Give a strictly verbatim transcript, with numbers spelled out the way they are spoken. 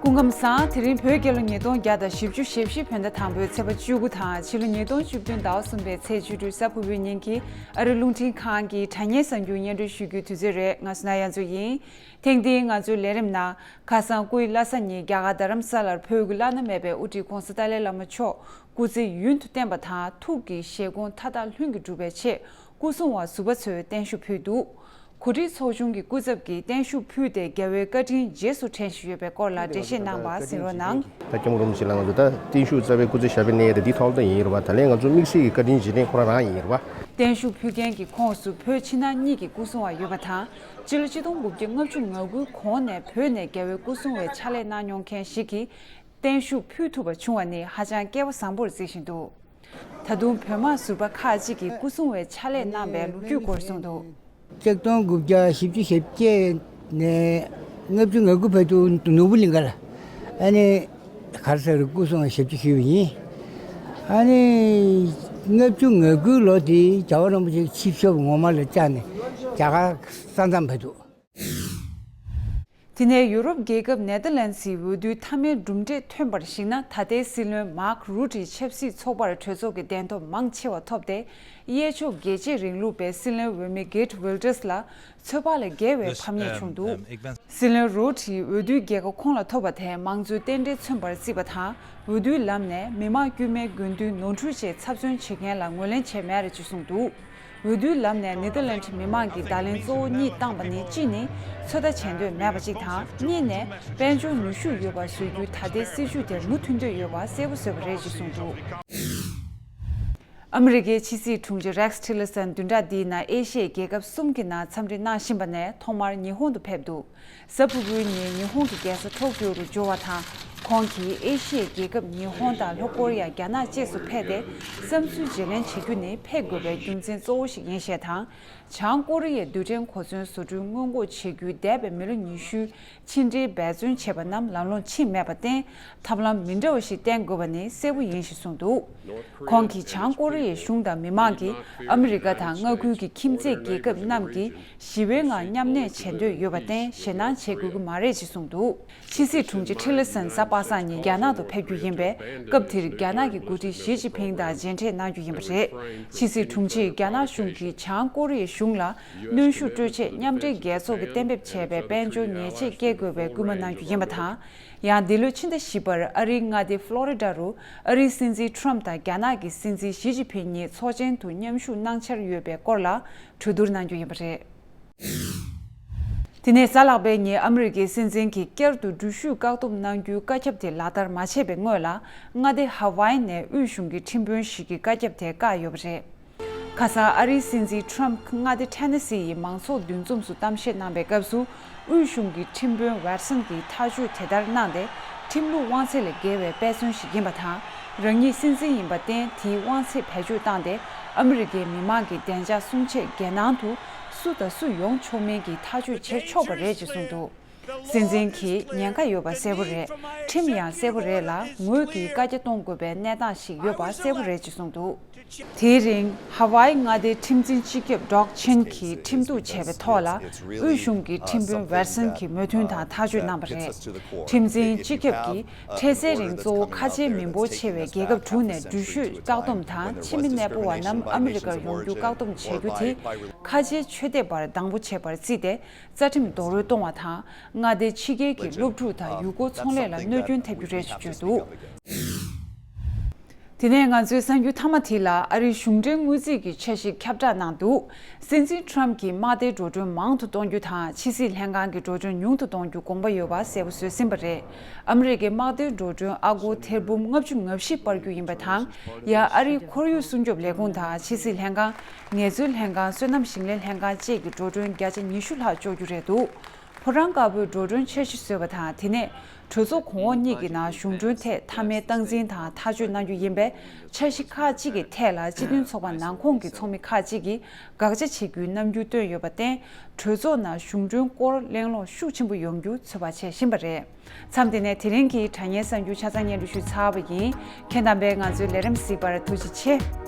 སྐུ་ཁམས་བཟང་། དེ་རིང་བོད་རྒྱལ་ལོ་ཉིས་སྟོང་བརྒྱ་དང་བཞི་བཅུ་ཞེ་བཞི་བོད་ཟླ་དང་པོའི་ཚེས་པ་བཅུ་དགུ་དང་ཕྱི་ལོ་ཉིས་སྟོང་བཅུ་བདུན་ཟླ་བ་གསུམ་པའི་ཚེས་བཅུ་དྲུག་གཟའ་ཕུར་བུའི་ཉིན་གྱི་ཨ་རི་རླུང་འཕྲིན་ཁང་གི་དྲ་བརྙན་གསར་འགྱུར་སྙན་སྒྲོན་ཞུ་རྒྱུའི་དུས་ཚོད་རེད། ང་སོ་ན་གཡང་འཛོམས་ཡིན། ཐེངས་འདིའི་ང་ཚོའི་ལས་རིམ་ནང་ཁ་སང་སྐུའི་བླ་གཟའ་ཉིན་རྒྱ་གར་རྡ་རམ་ས་ལར་བོད་ཀྱི་བླ་ན་མེད་པའི་དབུ་ཁྲིད་༧གོང་ས་ཏཱ་ལའི་བླ་མ་མཆོག་སྐུ་ཚེ་ཡུན་དུ་བརྟན་པ་དང་ཐུགས་ཀྱི་བཞེད་དགོངས་མཐའ་དག་ལྷུན་གྱིས་འགྲུབ་པའི་ཆེད་སྐུ་སྲུང་བ་ཟུར་པ་ཚོས་བརྟན་བཞུགས་ཕུལ་འདུག། གོ་སྒྲིག་ཚོགས་ཆུང་གི་སྐུ་ཚབ་ཀྱིས་བརྟན་བཞུགས་ཕུལ་ཏེ་རྒྱལ་བའི་བཀའ་དྲིན་རྗེས་སུ་དྲན་བཞིན་ཡོད་པའི་སྐོར་ལ་འགྲེལ་བཤད་གནང་བ་གསན་རོགས་གནང་། ད་སྐྱབས་མགོན་རིན་པོ་ཆེ་ལ་ང་ཚོ་ད་བརྟན་བཞུགས་རྩ་བའི་སྐུ་ཚེ་ཞབས་པད་བརྟན་ཡས་དེ་འདི་ཐོག་ལ་ད་ཡིན་རེད་བ། ད་ལན་ང་ཚོ་དམིགས་བསལ་གྱི་བཀའ་དྲིན་རྗེས་དྲན་ཁོ་རང་རང་ཡིན་རེད་བ། བརྟན་བཞུགས་ཕུལ་མཁན་གྱི་ཁོངས་སུ་བོད་ཕྱི་ནང་གཉིས་ཀྱི་སྐུ་སྲུང་བ་ཡོད་པ་དང་། སྤྱི་ལོ་ཆིག་སྟོང་དགུ་བརྒྱ་ལྔ་བཅུ་ང་དགུའི་གོང་ནས་བོད་ནས་རྒྱལ་བའི་སྐུ་སྲུང་བའི་ཕྱག་ལས་གནང་མྱོང་མཁན་ཞིག་གིས་བརྟན་བཞུགས་ཕུལ་ཐུབ་པ་བྱུང་བ་ནི་ཧ་ཅང་སྐལ་བ་བཟང་པོར་བརྩི་བཞིན་འདུག། ད་དུང་བོད་དམག་ཟུར་པ་ཁག་ཅིག་གིས་སྐུ་སྲུང་བའི་ཕྱག་ལས་གནང་པའི་ལོ་རྒྱུས་སྐོར་གསུངས་འདུག། ཆིག་སྟོང་དགུ་བརྒྱ་བཞི་བཅུ་ཞེ་བརྒྱད་ནས་ལྔ་བཅུ་ང་དགུ་བར་དུ་ནོར་བུ་གླིང་ག་ལ་ཨ་ནི་ག་རེ་ཟེར་སྐུ་སྲུང་བའི་ཞབས་ཕྱི་ཞུས་པ་ཡིན། ཨ་ནི་ལྔ་བཅུ་ང་དགུའི་ལོ་དེ་རྒྱལ་བ་རིན་པོ་ཆེ་ཆིབས་ཞབས་ངོ་མ་ལ་བཅར་ནས་རྒྱ་གར་ས་མཚམས་བར་དུ། དེ་ནས་ཡུ་རོབ་རྒྱལ་ཁབ་ནེ་ཐར་ལན་སིའི་འོས་བསྡུའི་མཐའ་མའི་གྲུབ་འབྲས་ཐོན་པར་གཞིགས་ན། ད་ལྟའི་སྲིད་བློན་མཱག་རུ་ཏིའི་ཆབ་སྲིད་ཚོགས་པར་གྲོས་ཚོགས་ཀྱི་གདན་ཐོབ་མང་ཆེ་བ་ཐོབ་སྟེ། གཡས་ཕྱོགས་རྒྱལ་གཅེས་རིང་ལུགས་པའི་སྲིད་བློན་འོས་མི་གེཊ་ཝིལ་ཏར་ལ་ཚོད་དཔག་ལས་བརྒལ་བའི་ཕམ་ཉེས་བྱུང་འདུག། སྲིད་བློན་རུ་ཏིའི་འོས་བསྡུའི་རྒྱལ་ཁ་ཁོང་ལ་ཐོབ་པ་དེས་མང་གཙོའི་རྟེན་འབྲེལ་མཚོན་པར་བརྩིས་པ་དང་། འོས་བསྡུའི་ལམ་ནས་མི་དམངས་དཀྱུས་མའི་དགོས་འདུན་ནོར་འཁྲུལ་ཆེད་ཚབ་མཚོན་བྱེད་མཁན་ལ་ངོས་ལེན་བྱས་མེད་རེད་ཅེས་གསུངས་འདུག། འོས་བསྡུའི་ལམ་ནས་ནེ་ཐར་ལན་མི་དམངས་ཀྱི་བརྡ་ལན་གཙོ་བོ་གཉིས་བཏང་པ་ནི། གཅིག་ནི་ཚོད་ལྟ་བྱེད་འདོད་མེད་པ་གཅིག་དང་། གཉིས་ནས་དཔལ་འབྱོར་ནུས་ཤུགས་ཡོད་པ་བཟོ་རྒྱུའི་ད་ལྟའི་སྲིད་བྱུས་དེར་མུ་མཐུད་འདོད་ཡོད་པ་གསལ་པོ་བཟོས་པ་རེད་ཅེས་གསུངས་འདུག། ཨ་མི་རི་ཀའི་ཕྱི་སྲིད་དྲུང་ཆེ་རེགས་ཊི་ལར་སན་བདུན་ཕྲག་འདིའི་ནང་ཨེ་ཤི་ཡའི་རྒྱལ་ཁབ་གསུམ་གྱི་ནང་འཚམས་འདྲི་གནང་བཞིན་པ་ནས་ཐོག་མར་ཉི་ཧོང་དུ་ཕེབས་འདུག། གཟའ་ཕུར་བུའི་ཉིན་ཉི་ཧོང་གི་རྒྱལ་ས་ཊོ་ཀིའོ་རུ་འབྱོར་བ་དང་། ཁོང་གིས་ཨེ་ཤི་ཡའི་རྒྱལ་ཁབ་ཉི་ཧོང་དང་ལྷོ་ཀོ་རི་ཡ། རྒྱ་ནག་བཅས་སུ་ཕེབས་ཏེ་བསམ་ཚུལ་བརྗེ་ལེན་བྱེད་རྒྱུ་ནི་ཕེབས་དགོས་པའི་རྒྱུ་མཚན་གཙོ་བོ་ཞིག་ཡིན་ཞེས་དང་། བྱང་ཀོ་རི་ཡའི་རྡུལ་ཕྲན་གོ་མཚོན་བཟོ་སྐྲུན་སྔོན་འགོག་བྱེད་རྒྱུའི་འདས་པའི་མི་ལོ་ཉི་ཤུའི་ཕྱི་འབྲེལ་འབད་བརྩོན་བྱས་པ་རྣམས་ལམ་ལྷོང་ཕྱིན་མེད་པར་བརྟེན། ཐབས་ལམ་མི་འདྲ་བ་ཞིག་བསྟེན་དགོས་པ་ནི་གསལ་པོ་ཡིན་ཞེས་གསུངས་འདུག། ཁོང་གིས་བྱང་ཀོ་རི་ཡའི་གཞུང་དང་མི་མང་གིས་ཨ་མི་རི་ཀ་དང་མངའ་ཁུལ་གྱི་ཁྱིམ་མཚེས་རྒྱལ་ཁབ་རྣམས་ཀྱིས་ཞི་བའི་ངང་མཉམ་གནས་བྱེད་འདོད་ཡོད་པར་བརྟེན་ཞེད་སྣང་བྱེད་དགོས་ཀྱི་མ་རེད་ཅེས་གསུངས་འདུག། ཕྱི་སྲིད་དྲུང་ཆེ་ཊི་ལར་སན་གཟའ་པ་སངས་ཉིན་རྒྱ་ནག་ཏུ་ཕེབས་རྒྱུ་ཡིན་པས། སྐབས་དེར་རྒྱ་ནག་གི་འགོ་ཁྲིད་ཞི་ཅིན་ཕིང་དང་མཇལ་འཕྲད་གནང་རྒྱུ་ཡིན་པ་རེད། ཕྱི་སྲིད་དྲུང་ཆེས་རྒྱ་ནག་གཞུང་གིས་བྱང་ཀོ་རི་ཡའི་གཞུང་ལ་གནོན་ཤུགས་སྤྲོད་ཆེད་མཉམ་འབྲེལ་རྒྱལ་ཚོགས་ཀྱིས་གཏན་འབེབས་བྱས་པའི་དཔལ་འབྱོར་ཉེས་ཆད་བཀལ་དགོས་པའི་སྐུལ་མ་གནང་རྒྱུ་ཡིན་པ་དང་། ཡང་འདི་ལོའི་ཕྱི་ཟླ་བཞི་པར་ཨ་རིའི་མངའ་སྡེ་ཕློ་རི་ཌ་རུ་ཨ་རིའི་སྲིད་འཛིན་ཊྲམ་དང་རྒྱ་ནག་གི་སྲིད་འཛིན་ཞི་ཅིན་ཕིང་གཉིས་ཚོགས་ཆེན་དུ་མཉམ་ཞུགས་གནང་འཆར་ཡོད་པའི་སྐོར་ལ་གྲོས་བསྡུར་གནང་རྒྱུ་ཡིན་པ་རེད། དེ་ནས་གཟའ་ལྷག་པའི་ཉིན་ཨ་མི་རི་ཀའི་སྲིད་འཛིན་གྱིས་བསྐྱར་དུ་འགྲུལ་བཞུད་བཀག་སྡོམ་གནང་རྒྱུའི་བཀའ་ཁྱབ་དེ་ལག་བསྟར་མ་བྱས་པའི་སྔོན་ལ། མངའ་སྡེ་ཧ་ཝའི་ནས་དབུས་གཞུང་གི་ཁྲིམས་དཔོན་ཞིག་གིས་བཀའ་ཁྱབ་དེ་བཀག་ཡོད་པ་རེད། ཁ་སང་ཨ་རིའི་སྲིད་འཛིན་ཊྲམ་མངའ་སྡེ་ཊེ་ནེ་སི་ཡི་མང་ཚོགས་འདུ་འཛོམས་སུ་གཏམ་བཤད་གནང་པའི་སྐབས་སུ། དབུས་གཞུང་གི་ཁྲིམས་དཔོན་ཝེར་སན་གྱིས་ཐག་གཅོད་དེ་ལྟར་གནང་སྟེ། ཁྲིམས་ལུགས་དབང་ཚད་ལས་འགལ་བའི་དཔེ་མཚོན་ཞིག་ཡིན་པ་དང་། རང་ཉིད་སྲིད་འཛིན་ཡིན་པར་བརྟེན་དེའི་དབང་ཚད་བེད་སྤྱོད་བཏང་སྟེ། ཨ་མི་རི་ཀའི་མི་མང་གི་བདེ་འཇགས་སྲུང་ཆེད་རྒྱལ་ནང་དུ་སུ་དང་སུ་ཡོང་ཆོག་མིན་གྱི་ཐག་གཅོད་བྱེད་ཆོག་པ་རེད་ཅེས་གསུངས་འདུག། སྲིད་འཛིན་གྱིས་ཉེན་ཁ་ཡོད་པ་གསལ་པོ་རེད། ཁྲིམས་ཡང་གསལ་པོ་རེད་ལ། ངོས་ཀྱིས་བཀའ་རྒྱ་གཏོང་དགོས་པའི་གནས་སྟངས་ཤིག་ཡོད་པ་གསལ་པོ་རེད་ཅེས་གསུངས་འདུག། དེའི་རིང་ཧ་ཝའི་མངའ་སྡེའི་ཁྲིམས་འཛིན་སྤྱི་ཁྱབ་ཌོག་ཆིན་གྱིས་ཁྲིམས་གཏུག་བྱས་པའི་ཐོག་ལ། དབུས་གཞུང་གི་ཁྲིམས་དཔོན་ཝེར་སན་གྱི་མོས་མཐུན་དང་ཐག་གཅོད་གནང་བ་རེད། ཁྲིམས་འཛིན་སྤྱི་ཁྱབ་ཀྱིས་འཕྲལ་སེལ་རིང་གཙོ་བོ་ཁ་ཆེའི་མི་འབོར་ཆེ་བའི་རྒྱལ་ཁབ་དྲུག་ནས་འགྲུལ་བཞུད་བཀག་སྡོམ་དང་ཕྱི་མི་གནས་སྤོ་བ་རྣམས་ཨ་མི་རི་ཀར་ཡོང་རྒྱུ་བཀག་སྡོམ་བྱེད་རྒྱུ་དེ། ཁ་ཆེའི་ཆོས་དད་པར་སྡང་པོ་བྱེད་པར་བརྩིས་ཏེ། རྩ་ཁྲིམས་རྡོག་རོལ་གཏོང་བ་དང་། མངའ་སྡེའི་ཕྱི་རྒྱལ་གྱི་སློབ་ཕྲུག་དང་ཡུལ་སྐོར་ཚོང་ལས་ལ་གནོད་སྐྱོན་ཐེབས་རྒྱུ་རེད་ཅེས་བརྗོད་འདུག། དེ་ནས་ང་ཚོའི་གསར་འགྱུར་མཐའ་མ་དེ་ལ། ཨ་རིའི་གཞུང་འབྲེལ་དངུལ་རྩིས་ཀྱི་འཆར་གཞི་ཁྱབ་བསྒྲགས་གནང་འདུག། སྲིད་འཛིན་ཊྲམ་གྱིས་དམག་སྡེའི་འགྲོ་གྲོན་མང་དུ་གཏོང་རྒྱུ་དང་། ཕྱི་སྲིད་ལྷན་ཁང་གི་འགྲོ་གྲོན་ཉུང་དུ་གཏོང་རྒྱུ་དགོངས་པ་ཡོད་པ་གསལ་པོ་བཟོས་ཟིན་པ་རེད། ཨ་མི་རི་ཀའི་དམག་སྡེའི་འགྲོ་གྲོན་ཨ་སྒོར་ཐེར་འབུམ་ལྔ་བཅུ་ང་བཞི་སྤར་རྒྱུ་ཡིན་པ་དང་། ཡང་ཨ་རིའི་ཁོར་ཡུག་སྲུང་སྐྱོབ་ལས་ཁུངས་དང་། ཕྱི་སྲིད་ལྷན་ཁང་། ངལ་རྩོལ་ལྷན་ཁང་། སོ་ནམ་ཞིང་ལས་ལྷན་ཁང་བཅས་ཀྱི་འགྲོ་གྲོན་བརྒྱ་ཆ་ཉི་ཤུ་ལྷག་གཅོག་རྒྱུ་རེད་འདུག། ཕོ་བྲང་དཀར་པོས་འགྲོ་གྲོན་འཆར་གཞི་བཟོས་པ་དང་། དེ་ནས་གྲོས་ཚོགས་གོང་འོག་གཉིས་ཀྱི་ནང་གཞུང་གྲོན་ཐད་མཐའ་མའི་སྟངས་འཛིན་དང་ཐག་གཅོད་གནང་རྒྱུ་ཡིན་པས། འཆར་གཞི་ཁག་ཅིག་གི་ཐད་ལ་སྤྱི་མཐུན་ཚོགས་པ་ནང་ཁོངས་ཀྱི་ཚོགས་མི་ཁག་ཅིག་གིས་དགག་བྱ་བྱེད་རྒྱུའི་རྣམ་འགྱུར་བཏོན་ཡོད་པར་བརྟེན། གྲོས་ཚོགས་ནང་གཞུང་གྲོན་སྐོར་གླེང་སློང་ཤུགས་ཆེན་པོ་ཡོང་རྒྱུ་ཚོད་དཔག་བྱེད་བཞིན་པ་རེད། མཚམས་འདི་ནས་དེ་རིང་གི་དྲ་བརྙན་གསར་འགྱུར་ཆ་ཚང་སྙན་སྒྲོན་ཞུས་ཚར་བ་ཡིན། ཁྱེད་རྣམ་པས་ང་ཚོའི་ལས་རིམ་གཟིགས་པར་ཐུགས་རྗེ་ཆེ།